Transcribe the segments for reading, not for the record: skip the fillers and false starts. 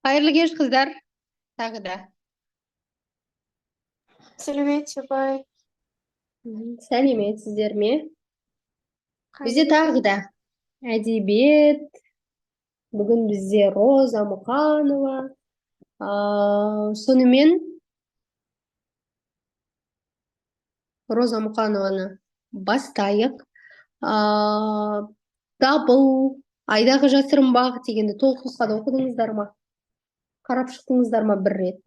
Қайырлы кеш, қыздар. Тағы да. Сәлеметсіз, апай. Сәлеметсіздер ме? Бізде Қайырлы тағы да әдебиет. Бүгін бізде Роза Мұқанова. Сонымен Роза Мұқанованы бастайық. Дабыл, Айдағы жасырын бақ дегенді толық нұсқада оқыдыңыздар ма? Қарап шықтыңыздар ма бір рет?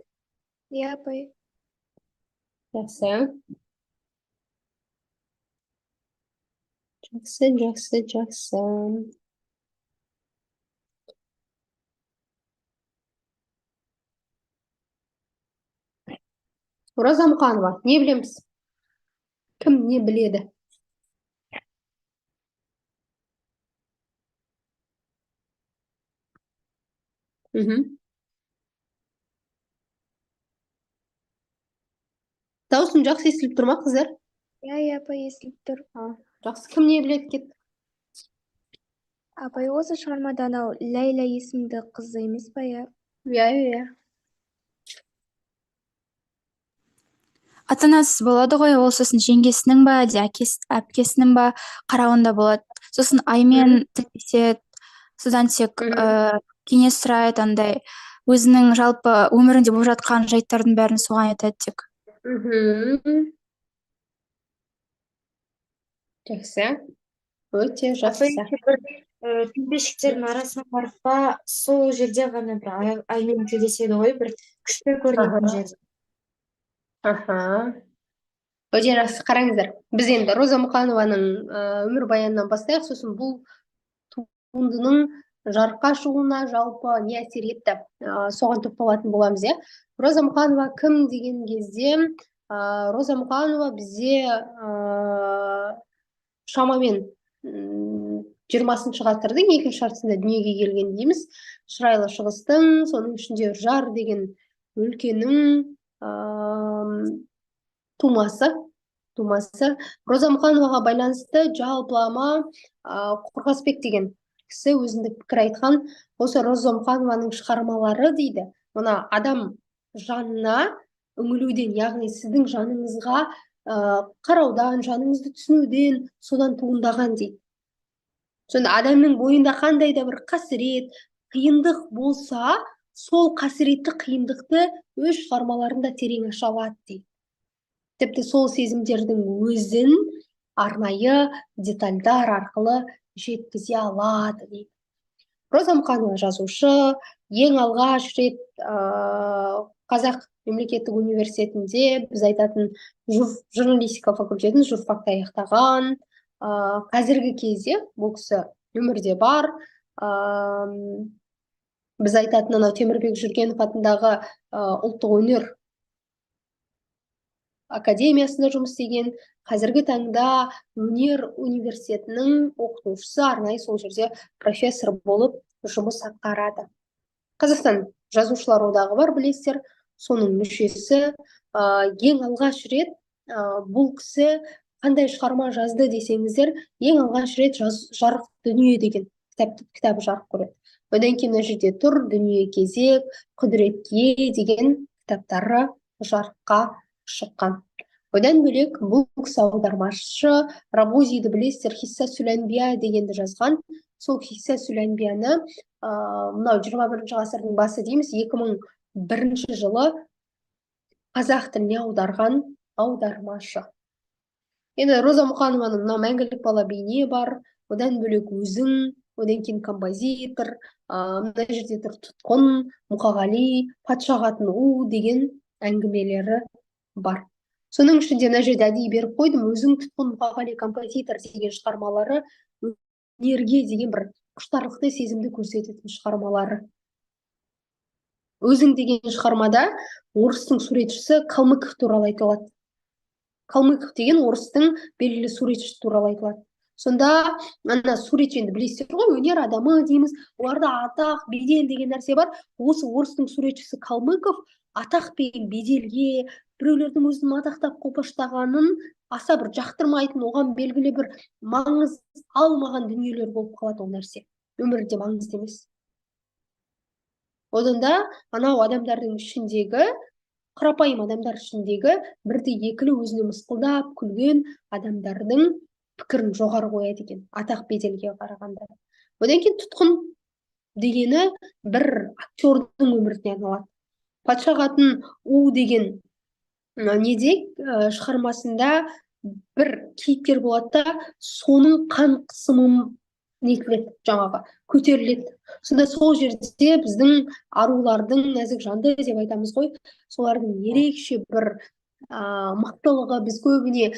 Иә, апай. Жақсы. Жақсы, жақсы, жақсы. Роза Мұқанова, не білеміз? Кім не біледі? Дауысым жақсы естіліп тұр ма, қыздар? Иә, иә, апай, естіліп тұр. Жақсы, кім не біледі кет? Апай, осы шығармада анау Ләйлә есімді қызы емес па, иә? Иә, иә, иә. Ата-анасыз болады ғой, ол сосын жеңгесінің ба, әлде әкесі, әпкесінің ба қарауында болады. Сосын Аймен тілдеседі, содан тек кеңес сұрайды, андай өзінің жалпы өмірінде болып жатқан жайттардың бәрін соған айтады тек. Жақсы. Өте жақсы. Апай, бір төмпешіктердің арасына барып па, сол жерде ғана бір Аймен тілдеседі ғой, бір күшті көрінетін жерде. Аха. Өте жақсы, қараңыздар. Біз енді Роза Мұқанованың өмірбаянынан бастайық, сосын бұл туындының жарыққа шығуына жалпы не әсер етті, соған тоқталатын боламыз, иә. Роза Мұқанова кім деген кезде, Роза Мұқанова бізде шамамен 20 ғасырдың екінші жартысында дүниеге келген дейміз. Шырайлы Шығыстың, соның ішінде Үржар деген өлкенің тумасы. Роза Мұқановаға байланысты жалпылама Қорғасбек деген кісі өзіндік пікір айтқан. Осы Роза Мұқанованың шығармалары дейді, мына адам жанына үңілуден, яғни сіздің жаныңызға қараудан, жаныңызды түсінуден, содан туындаған дейді. Сонда адамның бойында қандай да бір қасірет, қиындық болса, сол қасіретті, қиындықты өз шығармаларында терең аша алады дейді. Тіпті сол сезімдердің өзін арнайы детальдар арқылы жеткізе алады дейді. Роза Мұқанова жазушы, ең алғаш рет Қазақ мемлекеттік университетінде біз айтатын журналистика факультетін журфакты аяқтаған. Қазіргі кезде бұл кісі өмірде бар. Біз айтатын анау Темірбек Жүргенов атындағы ұлттық өнер академиясында жұмыс істеген, қазіргі таңда өнер университетінің оқытушысы, арнайы сол жерде профессор болып жұмыс атқарады. Қазақстан Жазушылар одағы бар, білесіздер, соның мүшесі. Ең алғаш рет бұл кісі қандай шығарма жазды десеңіздер, ең алғаш рет Жарық дүние деген кітабы жарық көреді. Одан кейін мына жерде тұр, Дүние кезек, Құдіретке деген кітаптары жарыққа шыққан. Одан бөлек бұл кісі аудармашы, Рабозиді білесіздер, Хисса Сүләнбия дегенді жазған. Сол Хисса Сүләнбияны, мынау 21 ғасырдың басы дейміз, 2001 жылы қазақ тіліне аударған аудармашы. Енді Роза Мұқанованың мынау Мәңгілік бала бейне бар, одан бөлек Өзің, одан кейін композитор, мына жерде тұр Тұтқын, Мұқағали, Патша қатын у деген әңгімелері бар. Соның ішінде мына жерде әдейі беріп қойдым, Өзің, Тұтқын, Мұқағали, композитор деген шығармалары өнерге деген бір құштарлықты сезімді көрсететін шығармалары. Өзің деген шығармада орыстың суретшісі Калмыков туралы айтылады. Калмыков деген орыстың белгілі суретшісі туралы айтылады. Сонда ана суретші, енді білесіздер ғой, өнер адамы дейміз, оларда атақ, бедел деген нәрсе бар. Осы орыстың суретшісі Калмыков атақ пен беделге, біреулердің өзін мадақтап қолпаштағанын аса бір жақтырмайтын, оған белгілі бір маңыз алмаған дүниелер болып қалады ол нәрсе. Өмірде маңызды емес. Одан да анау адамдардың ішіндегі, қарапайым адамдар ішіндегі бірді екілі өзіне мысқылдап күлген адамдардың пікірін жоғары қояды екен атақ беделге қарағанда. Одан кейін «Тұтқын» дегені бір актердің өміріне арналады. «Патша қатын У» деген неде, шығармасында бір кейіпкер болады да, соның қан қысымы нетіледі, жаңағы көтеріледі. Сонда сол жерде біздің арулардың, нәзік жанды деп айтамыз ғой, солардың ерекше бір мықтылығы. Біз көбіне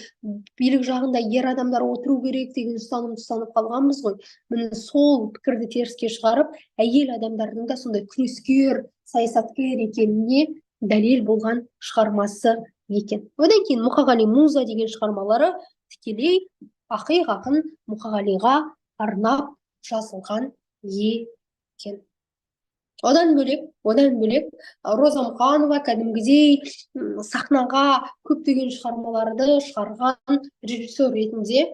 билік жағында ер адамдар отыру керек деген ұстанымды ұстанып қалғанбыз ғой. Міне, сол пікірді теріске шығарып, әйел адамдардың да сондай күрескер саясаткер екеніне дәлел болған шығармасы екен. Одан кейін «Мұқағали муза» деген шығармалары тікелей ақиық ақын Мұқағалиға арнап жазылған екен. Одан бөлек Роза Мұқанова кәдімгідей сахнаға көптеген шығармаларды шығарған режиссер ретінде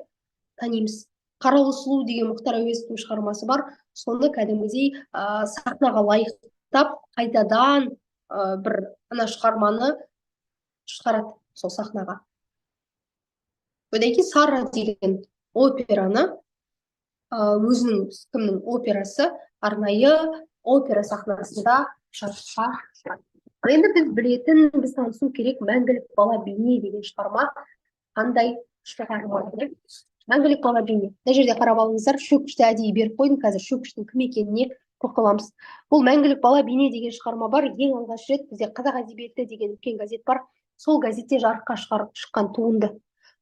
танимыз. «Қаралы сұлу» деген Мұхтар Әуезовтің шығармасы бар, соны кәдімгідей сахнаға лайықтап, қайтадан бір ана шығарманы шығарады сол сахнаға. Одан кейін «Сара» деген операны, өзінің кімнің операсы, арнайы опера сахнасында жарыққа шығады. Енді біз білетін, біз танысу керек «Мәңгілік бала бейне» деген шығарма қандай шығарма? «Мәңгілік бала бейне», мына жерде қарап алыңыздар, шөкішті әдейі беріп қойдым, қазір шөкіштің кім екеніне тоқталамыз. Бұл «Мәңгілік бала бейне» деген шығарма бар, ең алғаш рет бізде «Қазақ әдебиеті» деген үлкен газет бар, сол газетте жарыққа шыққан туынды.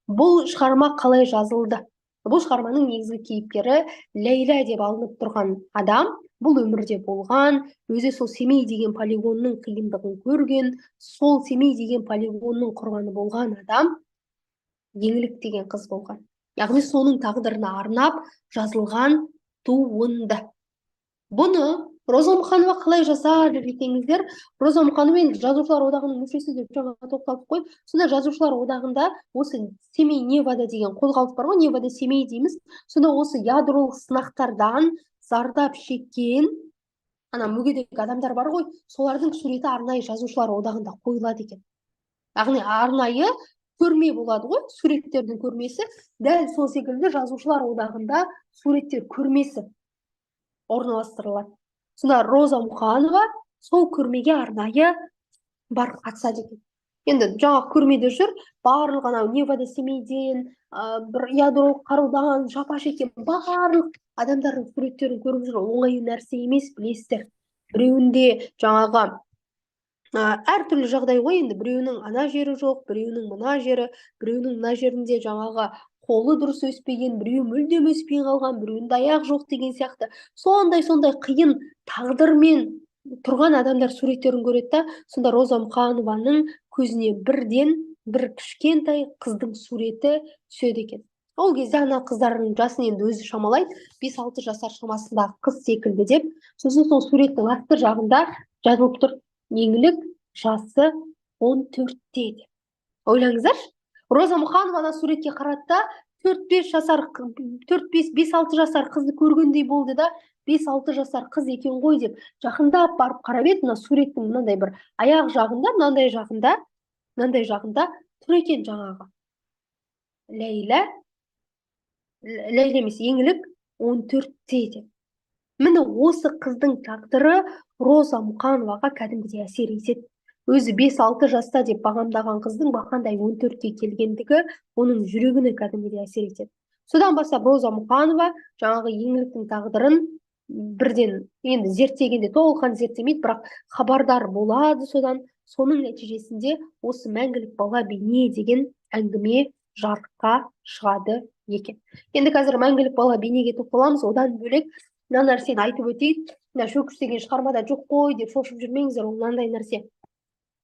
Бұл шығарма қалай жазылды? Бұл шығарманың негізгі кейіпкері Ләйлә деп алынып тұрған адам, бұл өмірде болған, өзі сол Семей деген полигонның қиындығын көрген, сол Семей деген полигонның құрбаны болған адам Еңлік деген қыз болған. Яғни соның тағдырына арнап жазылған туынды. Бұны Роза Мұқанова қалай жазады десеңіздер, Роза Мұқанова енді Жазушылар одағының мүшесі деп жаңа тоқталдық қой. Сонда Жазушылар одағында осы Семей Невада деген қозғалыс бар ғой, Невада Семей дейміз. Сонда осы ядролық сынақтардан зардап шеккен ана мүгедек адамдар бар ғой, солардың суреті арнайы Жазушылар одағында қойылады екен. Яғни арнайы көрме болады ғой, суреттердің көрмесі. Дәл сол секілді Жазушылар одағында суреттер көрмесі орналастырылады. Сонда Роза Мұқанова сол көрмеге арнайы барып қатысады екен. Енді жаңағы көрмеде жүр, барлық анау Невада Семейден, бір ядролық қарудан жапа шеккен барлық адамдардың суреттерін көріп жүр. Оңай нәрсе емес, білесіздер. Біреуінде жаңағы әртүрлі жағдай ғой енді, біреуінің ана жері жоқ, біреуінің мына жері, біреуінің мына жерінде жаңағы қолы дұрыс өспеген, біреуі мүлдем өспей қалған, біреуінде аяқ жоқ деген сияқты, сондай сондай қиын тағдырмен тұрған адамдар суреттерін көреді да. Сонда Роза Мұқанованың көзіне бірден бір кішкентай қыздың суреті түседі екен. Ол кезде ана қыздардың жасын енді өзі шамалайды, 5-6 жасар шамасындағы қыз секілді деп. Сосын сол суреттің асты жағында жазылып тұр: «Еңлік, жасы 14-те» деп. Ойлаңыздаршы, Роза Мұқанова ана суретке қарады да, 4-5 жасар, 4-5, 5-6 жасар қызды көргендей болды да, 5-6 жасар қыз екен ғой деп жақындап барып қарап еді, мына суреттің мынандай бір аяқ жағында, мынандай жағында тұр екен жаңағы Ләйлә, Ләйлә емес, Еңлік 14-те деп. Міне, осы қыздың тағдыры Роза Мұқановаға кәдімгідей әсер етеді. Өзі 5-6 жаста деп бағамдаған қыздың бақандай 14-ке келгендігі оның жүрегіне кәдімгідей әсер етеді. Содан бастап Роза Мұқанова жаңағы Еңліктің тағдырын бірден енді зерттегенде, толыққан зерттемейді, бірақ хабардар болады содан. Соның нәтижесінде осы «Мәңгілік бала бейне» деген әңгіме жарыққа шығады екен. Енді қазір «Мәңгілік бала бейнеге» тоқталамыз. Одан бөлек мына нәрсені айтып өтейін. Мына «Шөкіш» деген шығармада жоқ қой деп шошып жүрмеңіздер. Ол мынандай нәрсе: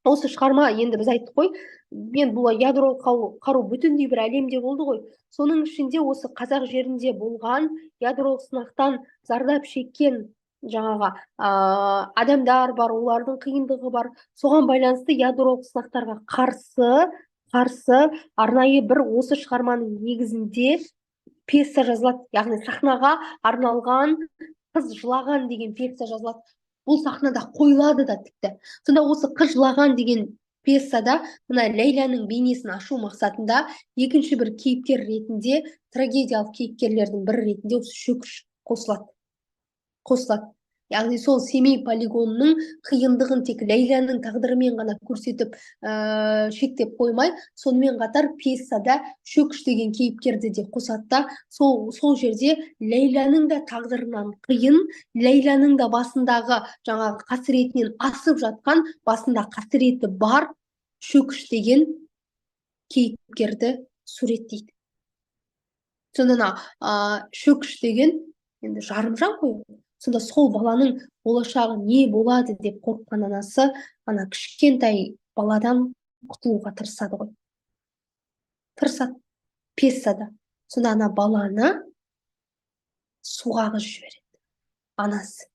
осы шығарма, енді біз айттық қой, мен бұл ядролық қару бүтіндей бір әлемде болды ғой, соның ішінде осы қазақ жерінде болған ядролық сынақтан зардап шеккен жаңағы адамдар бар, олардың қиындығы бар. Соған байланысты ядролық сынақтарға қарсы арнайы бір осы шығарманың негізінде пьеса жазылады, яғни сахнаға арналған «Қыз жылаған» деген пьеса жазылады. Бұл сахнада қойылады да тіпті. Сонда осы «Қыз жылаған» деген пьесада мына Ләйләнің бейнесін ашу мақсатында екінші бір кейіпкер ретінде, трагедиялық кейіпкерлердің бірі ретінде осы Шөкіш қосылады. Қосылады. Яғни сол Семей полигонының қиындығын тек Ләйләнің тағдырымен ғана көрсетіп, шектеп қоймай, сонымен қатар пьесада Шөкіш деген кейіпкерді де қосады да, сол жерде Ләйләнің де тағдырынан қиын, Ләйләнің де басындағы жаңағы қасіретінен асып жатқан, басында қасіреті бар Шөкіш деген кейіпкерді суреттейді. Сонда Шөкіш деген енді жарымжан қой. Сонда сол баланың болашағы не болады деп қорыққан анасы ана кішкентай баладан құтылуға тырысады ғой. Тырысады пьесада. Сонда ана баланы суға ағызып жібереді анасы.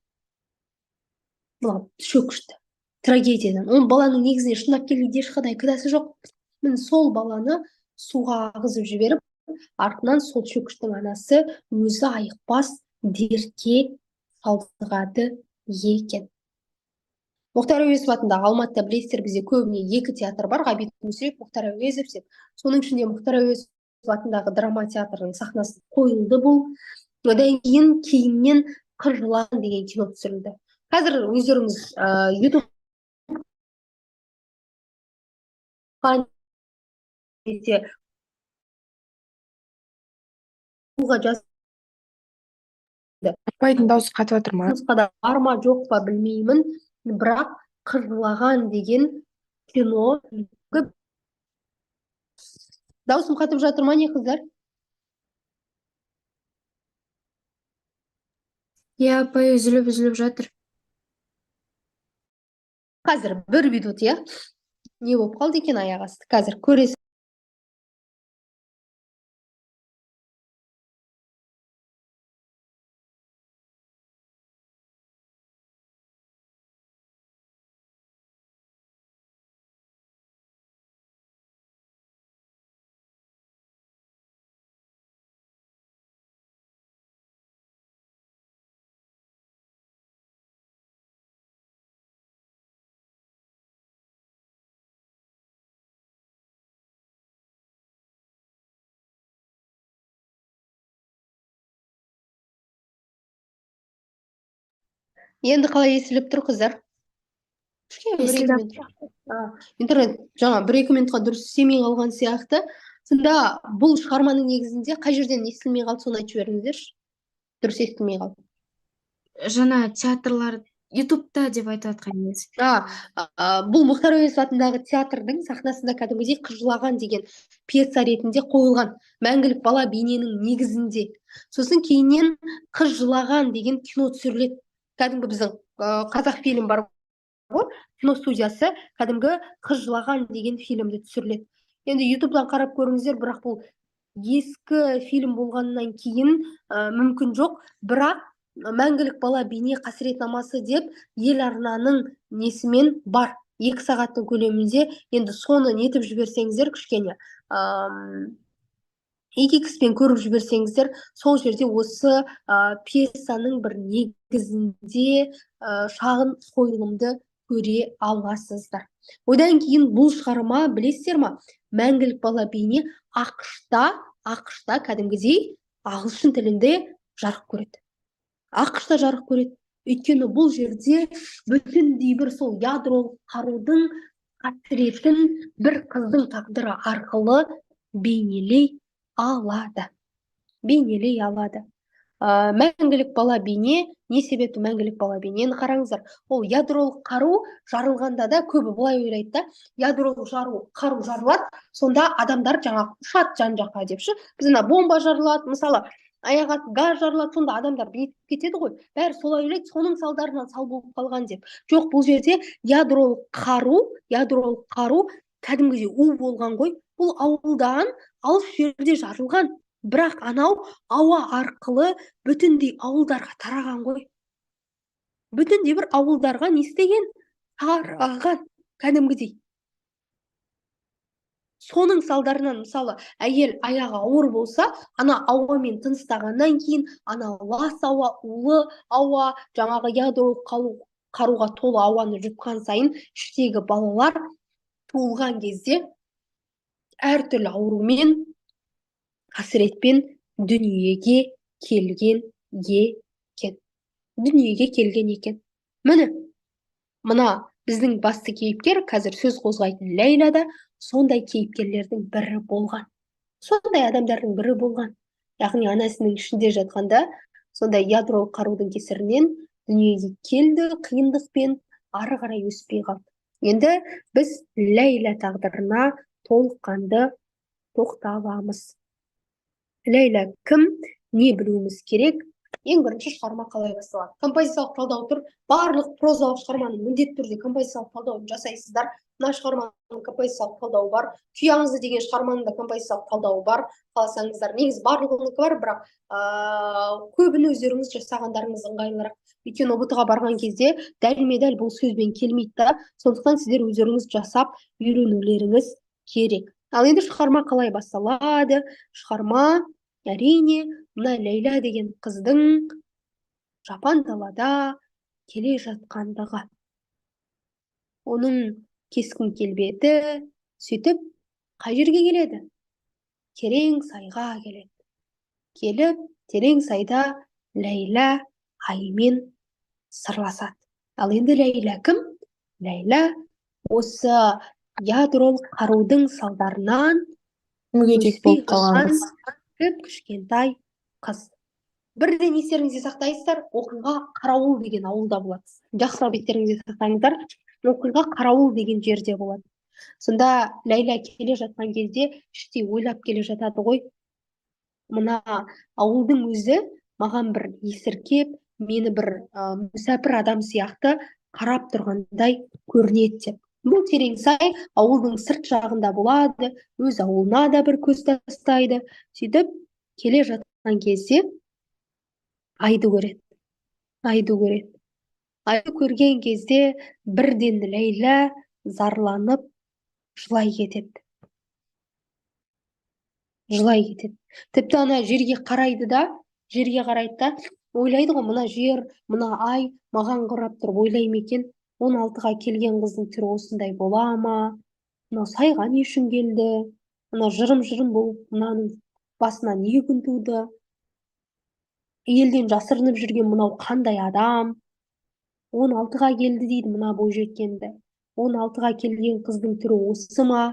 Мына Шөкішті трагедиядан. Оның баланың негізінде шындап келгенде ешқандай кінәсі жоқ. Міне сол баланы суға ағызып жіберіп, артынан сол Шөкіштің анасы өзі айықпас дертке шалдығады екен. Мұхтар Әуезов атындағы Алматыда, білесіздер, бізде көбіне екі театр бар, Ғабит Мүсірепов, Мұхтар Әуезов деп. Соның ішінде Мұхтар Әуезов атындағы драма театрының сахнасы қойылды бұл. Одан кейін кейіннен «Қыз жылаған» деген кино түсірілді. Қазір өздеріңіз YouTube жаз Апайдың дауысы қатып жатыр ма? Нұсқада бар ма, жоқ па білмеймін, бірақ «Қыз жылаған» деген кино. Дауысым қатып жатыр ма, не, қыздар? Иә, апай, үзіліп үзіліп жатыр. Қазір бір минут, иә? Не болып қалды екен аяқ асты? Қазір көресіз. Енді қалай естіліп тұр, қыздар? Кішкене бір екі Естілді. минут. Интернет жаңа бір екі минутқа дұрыс істемей қалған сияқты. Сонда бұл шығарманың негізінде қай жерден естілмей қалды, соны айтып жіберіңіздерші. Дұрыс естілмей қалды. Жаңа театрлар Ютубта деп айтып жатқан емес. Бұл Мұхтар Әуезов атындағы театрдың сахнасында кәдімгідей «Қыз жылаған» деген пьеса ретінде қойылған мәңгілік бала бейненің негізінде. Сосын кейіннен «Қыз жылаған» деген кино түсіріледі. Кәдімгі біздің қазақ фильм бар ғой, кино студиясы кәдімгі «Қыз жылаған» деген фильмді түсіріледі. Енді Ютубтан қарап көріңіздер, бірақ бұл ескі фильм болғаннан кейін мүмкін жоқ, бірақ мәңгілік бала бейне қасіретнамасы деп ел арнаның несімен бар. 2 сағаттың көлемінде. Енді соны нетіп жіберсеңіздер, кішкене, екі икспен көріп жіберсеңіздер, сол жерде осы пьесаның бір негізінде шағын қойылымды көре аласыздар. Одан кейін бұл шығарма, білесіздер ма, мәңгілік бала бейне АҚШ-та кәдімгідей ағылшын тілінде жарық көреді. АҚШ-та жарық көреді. Өйткені бұл жерде бүтіндей бір сол ядролық қарудың қасіретін бір қыздың тағдыры арқылы бейнелей алады. Бейнелей алады. Мәңгілік бала бейне, не себепті мәңгілік бала бейнені қараңыздар. Ол ядролық қару жарылғанда да көбі былай ойлайды да, ядролық қару жарылады, сонда адамдар жаңағы ұшады жан жаққа деп ше. Біз ана бомба жарылады, мысалы, аяқ асты газ жарылады, сонда адамдар нетіп кетеді ғой. Бәрі солай ойлайды, соның салдарынан сал болып қалған деп. Жоқ, бұл жерде ядролық қару кәдімгідей у болған ғой. Бұл ауылдан алыс жерде жарылған, бірақ анау ауа арқылы бүтіндей ауылдарға тараған ғой. Бүтіндей бір ауылдарға не істеген? Тараған кәдімгідей. Соның салдарынан, мысалы, әйел аяғы ауыр болса, ана ауамен тыныстағаннан кейін, ана лас ауа, улы ауа, жаңағы ядролық қаруға толы ауаны жұтқан сайын іштегі балалар туылған кезде әртүрлі аурумен, қасіретпен дүниеге келген екен. Дүниеге келген екен. Міне, мына біздің басты кейіпкер, қазір сөз қозғайтын Ләйлә да сондай кейіпкерлердің бірі болған. Сондай адамдардың бірі болған. Яғни анасының ішінде жатқанда сондай ядролық қарудың кесірінен дүниеге келді, қиындықпен ары қарай өспей қалды. Енді біз Ләйлә тағдырына толыққанды тоқталамыз. Ләйлә кім, не білуіміз керек? Ең бірінші шығарма қалай басталады? Композициялық талдау тұр. Барлық прозалық шығарманың міндетті түрде композициялық талдауын жасайсыздар. Мына шығарманың композициялық талдауы бар. «Күй аңызы» деген шығарманың да композициялық талдауы бар. Қаласаңыздар, негізі барлығынікі бар, бірақ көбін өздеріңіз жасағандарыңыз ыңғайлырақ. Өйткені ҰБТ ға барған кезде дәлме-дәл бұл сөзбен келмейді да, сондықтан сіздер өздеріңіз жасап үйренулеріңіз керек. Ал енді шығарма қалай басталады? Шығарма, әрине, мына Ләйлә деген қыздың жапан далада келе жатқандығы. Оның кескін келбеті, сөйтіп қай жерге келеді? Терең сайға келеді. Келіп, терең сайда Ләйлә аймен сырласады. Ал енді Ләйлә кім? Ләйлә осы ядролық қарудың салдарынан мүгедек өспей болып қалған қалған қыз. кіп-кішкентай қыз. Бірден естеріңізде сақтайсыздар, оқиға Қарауыл деген ауылда болады. Жақсылап естеріңізде сақтаңыздар, оқиға Қарауыл деген жерде болады. Сонда Ләйлә келе жатқан кезде іштей ойлап келе жатады ғой. Мына ауылдың өзі маған бір есіркеп, мені бір мүсәпір адам сияқты қарап тұрғандай көрінеді деп. Бұл терең сай ауылдың сырт жағында болады, өз ауылына да бір көз тастайды. Сөйтіп келе жатқан кезде айды көреді. Айды көреді. Айды көрген кезде бірден Ләйлә зарланып жылай кетеді. Жылай кетеді. Тіпті ана жерге қарайды да, жерге қарайды да, ойлайды ғой, мына жер, мына ай маған қарап тұрып ойлай ма екен, 16-ға келген қыздың түрі осындай бола ма? Мынау сайға не үшін келді? Мына жырым-жырым болып, мынаның басына не күн туды? Елден жасырынып жүрген мынау қандай адам? 16-ға келді дейді мына бойжеткенді. 16-ға келген қыздың түрі осы ма?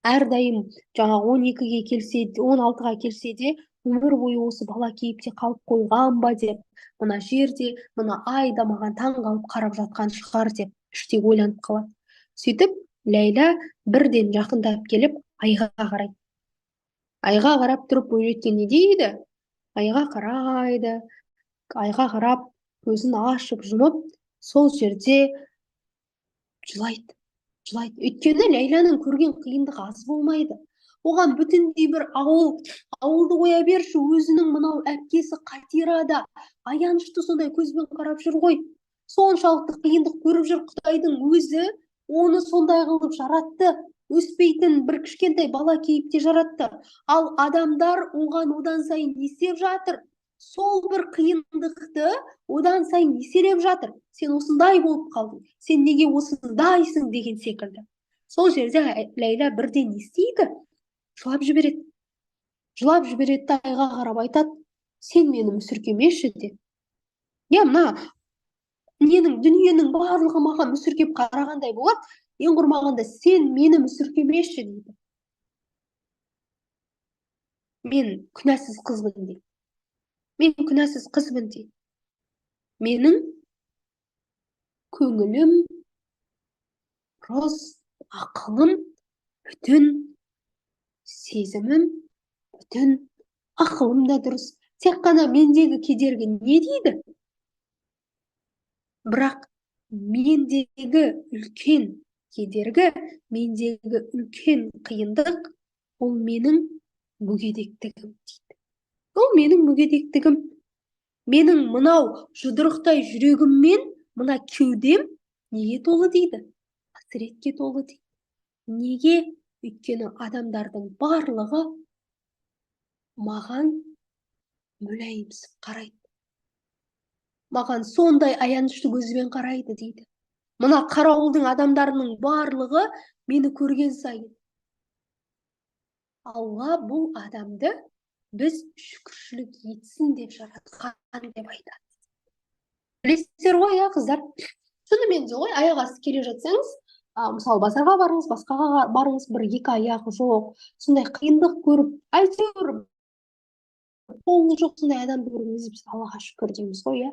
Әрдайым жаңағы 12-ге келсе, 16-ға келсе де өмір бойы осы бала кейіпте қалып қойған ба деп, мына жерде, мына ай да маған таң қалып қарап жатқан шығар деп іштей ойланып қалады. Сөйтіп Ләйлә бірден жақындап келіп айға қарайды. Айға қарап тұрып бойжеткен не дейді? Айға қарайды, айға қарап көзін ашып жұмып, сол жерде жылайды. Жылайды. Өйткені Ләйләнің көрген қиындығы аз болмайды. Оған бүтіндей бір ауыл, ауылды қоя берші, өзінің мынау әпкесі Қатира да аянышты сондай көзбен қарап жүр ғой. Соншалықты қиындық көріп жүр, Құдайдың өзі оны сондай қылып жаратты. Өспейтін бір кішкентай бала кейіпте жаратты. Ал адамдар оған одан сайын не істеп жатыр? Сол бір қиындықты одан сайын еселеп жатыр. Сен осындай болып қалдың, сен неге осындайсың деген секілді. Сол жерде Ләйлә бірден не істейді? Жылап жібереді. Жылап жібереді де айға қарап айтады, сен мені мүсіркемеші деп. Иә, мына ненің, дүниенің барлығы маған мүсіркеп қарағандай болады, ең құрмағанда сен мені мүсіркемеші дейді. Мен күнәсіз қызбын дейді. Мен күнәсіз қызбын дейді. Менің көңілім дұрыс, ақылым бүтін, сезімім бүтін, ақылым да дұрыс. Тек қана мендегі кедергі не дейді? Бірақ мендегі үлкен кедергі, мендегі үлкен қиындық ол менің мүгедектігім дейді. Ол менің мүгедектігім. Менің мынау жұдырықтай жүрегіммен мына кеудем неге толы дейді? Қасіретке толы дейді. Неге? Өйткені адамдардың барлығы маған мүләйімсіп қарайды. Маған сондай аянышты көзбен қарайды дейді. Мына қарауылдың адамдарының барлығы мені көрген сайын Алла бұл адамды біз шүкіршілік етсін деп жаратқан деп айтады. Білесіздер ғой, иә, қыздар? Шынымен де ғой, аяқ асты келе жатсаңыз, мысалы, базарға барыңыз, басқаға барыңыз, бір екі аяғы жоқ, сондай қиындық көріп, әйтеуір қолы жоқ сондай адамды көрген кезде біз «Аллаға шүкір» дейміз ғой, иә,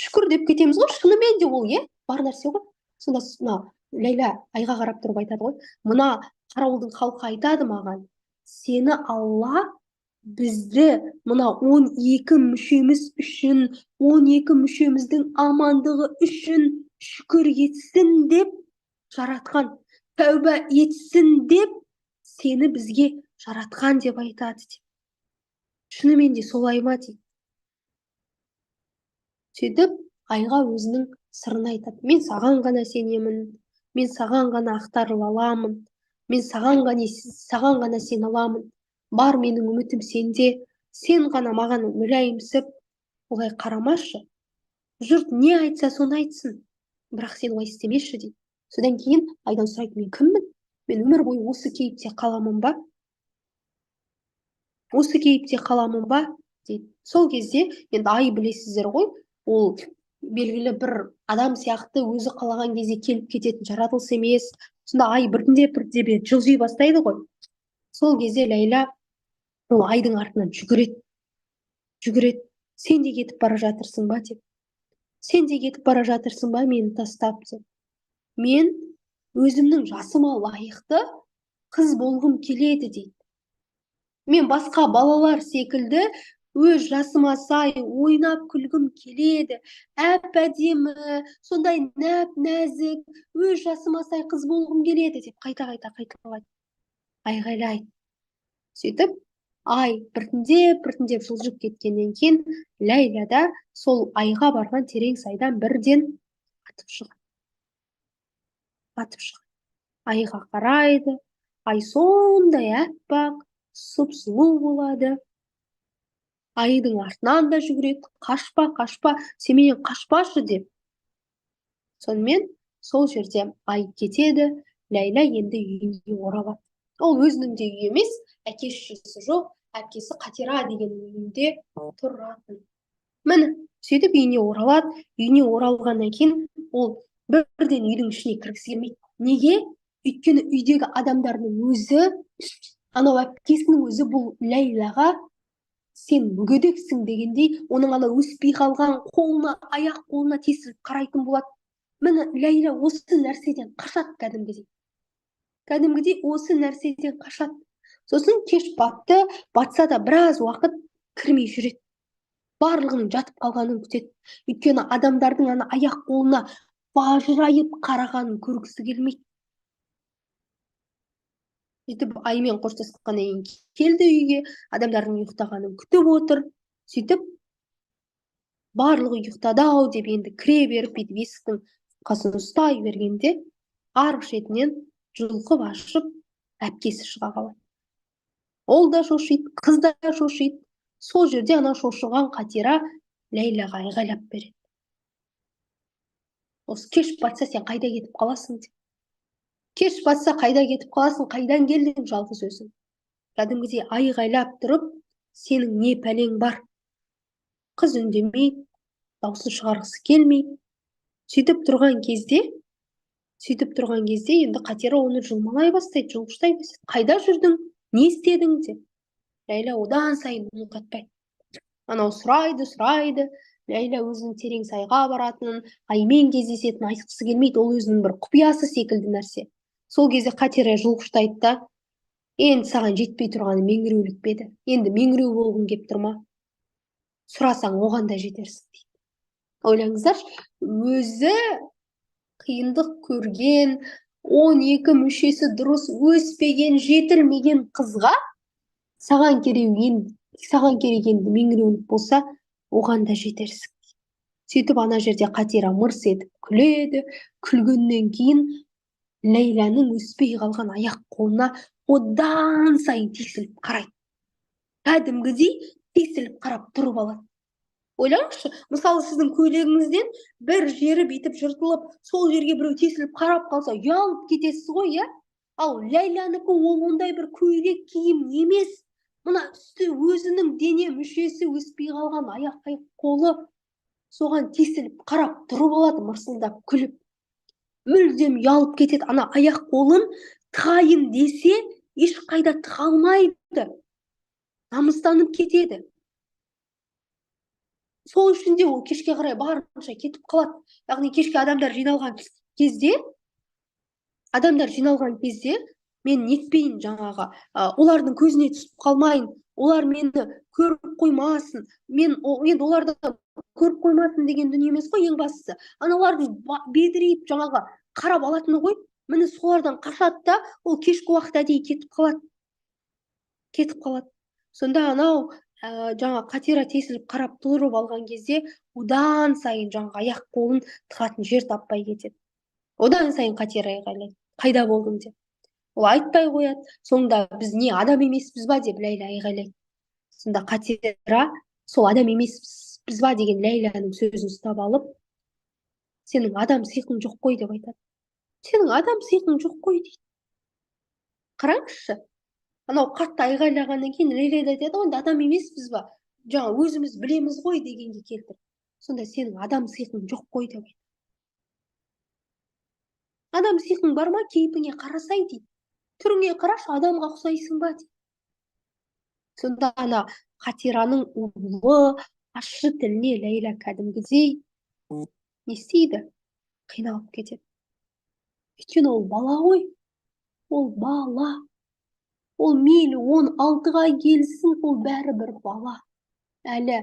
шүкір деп кетеміз ғой. Шынымен де ол, иә, бар нәрсе ғой. Сонда мына Ләйлә айға қарап тұрып айтады ғой: мына қарауылдың халқы айтады маған, сені Алла бізді мына 12 мүшеміз үшін, 12 мүшеміздің амандығы үшін шүкір етсін деп жаратқан, тәуба етсін деп сені бізге жаратқан деп айтады деп. Шынымен де солай ма дейді. Сөйтіп айға өзінің сырын айтады: мен саған ғана сенемін, мен саған ғана ақтарыла аламын, мен саған ғана сене аламын, бар менің үмітім сенде, сен ғана маған мүләйімсіп олай қарамашы, жұрт не айтса, соны айтсын, бірақ сен олай істемеші дейді. Содан кейін айдан сұрайды: мен кіммін? Мен өмір бойы осы кейіпте қаламын ба, осы кейіпте қаламын ба дейді. Сол кезде енді ай, білесіздер ғой, ол белгілі бір адам сияқты өзі қалаған кезде келіп кететін жаратылыс емес. Сонда ай біртіндеп, біртіндеп жылжи бастайды ғой. Сол кезде Ләйлә ол айдың артынан жүгіреді, жүгіреді, сен де кетіп бара жатырсың ба деп, сен де кетіп бара жатырсың ба мені тастап деп, мен өзімнің жасыма лайықты қыз болғым келеді дейді, мен басқа балалар секілді өз жасыма сай ойнап күлгім келеді, әп әдемі, сондай нәп нәзік, өз жасыма сай қыз болғым келеді деп қайта қайта қайталайды, айғайлайды. Сөйтіп ай біртіндеп, біртіндеп жылжып кеткеннен кейін Ләйлә да сол айға барған терең сайдан бірден атып шығады, атып шығады. Айға қарайды, ай сондай аппақ, сұп сұлу болады. Айдың артынан да жүгіреді: қашпа, қашпа, сен менен қашпашы деп. Сонымен сол жерде ай кетеді. Ләйлә енді үйіне оралады. Ол өзінің де үйі емес, әке шешесі жоқ, әпкесі Қатира деген үйінде тұратын. Міне, сөйтіп үйіне оралады. Үйіне оралғаннан кейін ол бірден үйдің ішіне кіргісі келмейді. Неге? Өйткені үйдегі адамдардың өзі, анау әпкесінің өзі бұл Ләйләға сен мүгедексің дегендей, оның ана өспей қалған қолына, аяқ қолына тесіліп қарайтын болады. Міне, Ләйлә осы нәрседен қашады кәдімгідей, кәдімгідей осы нәрседен қашады. Сосын кеш батты, батса да біраз уақыт кірмей жүреді, барлығының жатып қалғанын күтеді. Өйткені адамдардың ана аяқ қолына бажырайып қарағанын көргісі келмейді. Сөйтіп аймен қоштасқаннан кейін келді үйге, адамдардың ұйықтағанын күтіп отыр. Сөйтіп барлығы ұйықтады ау деп енді кіре беріп, бүйтіп есіктің қасын ұстай бергенде, арғы шетінен жұлқып ашып әпкесі шыға қалады. Ол да шошиды, қыз да шошиды. Сол жерде ана шошыған Қатира Ләйләға айғайлап береді: осы кеш батса, сен қайда кетіп қаласың деп, кеш батса, қайда кетіп қаласың, қайдан келдің жалғыз өзің? Кәдімгідей айғайлап тұрып, сенің не пәлең бар? Қыз үндемейді, даусын шығарғысы келмейді. Сөйтіп тұрған кезде енді Қатира оны жұлмалай бастайды, жұлқыштай бастайды: қайда жүрдің, не істедің деп. Ләйлә одан сайын үн қатпайды. Анау сұрайды, сұрайды. Ләйлә өзінің терең сайға баратынын, аймен кездесетінін айтқысы келмейді. Ол өзінің бір құпиясы секілді нәрсе. Сол кезде Қатира жұлқыштайды да: енді саған жетпей тұрғаны меңіреулік пе еді? Енді меңіреу болғың келіп тұр ма? Сұрасаң, оған да жетерсің дейді. Ойлаңыздаршы, өзі қиындық көрген, 12 мүшесі дұрыс өспеген, жетілмеген қызға саған керек енді меңіреулік болса, оған да жетерсің. Сөйтіп ана жерде Қатира мырс етіп күледі. Күлгеннен кейін Ләйләнің өспей қалған аяқ қолына одан сайын тесіліп қарайды, кәдімгідей тесіліп қарап тұрып алады. Ойлаңызшы, мысалы, сіздің көйлегіңізден бір жері бүйтіп жыртылып, сол жерге біреу тесіліп қарап қалса, ұялып кетесіз ғой, иә? Ал Ләйләнікі ол ондай бір көйлек киім емес. Мына үсті өзінің дене мүшесі, өспей қалған аяқ, қолы, соған тесіліп қарап тұрып алады, мырсылдап күліп. Мүлдем ұялып кетеді. Ана аяқ қолын тығайын десе, ешқайда тыға алмайды, намыстанып кетеді. Сол үшін де ол кешке қарай барынша кетіп қалады. Яғни кешке адамдар жиналған кезде мен нетпейін, жаңағы олардың көзіне түсіп қалмайын, олар мені көріп қоймасын. Мен енді оларды көріп қоймасын деген дүние емес қой, ең бастысы аналардың бедірейіп жаңағы қарап алатыны ғой. Міне, солардан қашады да, ол кешкі уақытта әдейі кетіп қалады, кетіп қалады. Сонда анау жаңа Қатира тесіліп қарап тұрып алған кезде, одан сайын жаңағы аяқ қолын тығатын жер таппай кетеді. Одан сайын Қатира айғайлайды: «Қайда болдың?» — деп. Ол айтпай қояды. Соңында «Біз не, адам емеспіз ба?» — деп Ләйлә айғайлайды. Сонда Қатира сол «адам емеспіз ба» деген Ләйләнің сөзін ұстап алып, «Сенің адам сиқың жоқ қой» деп айтады. «Сенің адам сиқың жоқ қой» дейді. Қараңызшы, анау қатты айғайлағаннан кейін Ләйлә де айтады ғой, енді адам емеспіз ба, жаңа өзіміз білеміз ғой дегенге келтіріп. Сонда «Сенің адам сиқың жоқ қой» деп айтады. «Адам сиқың бар ма, кейпіңе қарасай» дейді, «түріңе қарашы, адамға ұқсайсың ба?» — дейді. Сонда ана Қатираның улы, ащы тіліне Ләйлә кәдімгідей не істейді? Қиналып кетеді. Өйткені ол бала ғой, ол бала. Ол мейлі 16-ға келсін, ол бәрібір бала. Әлі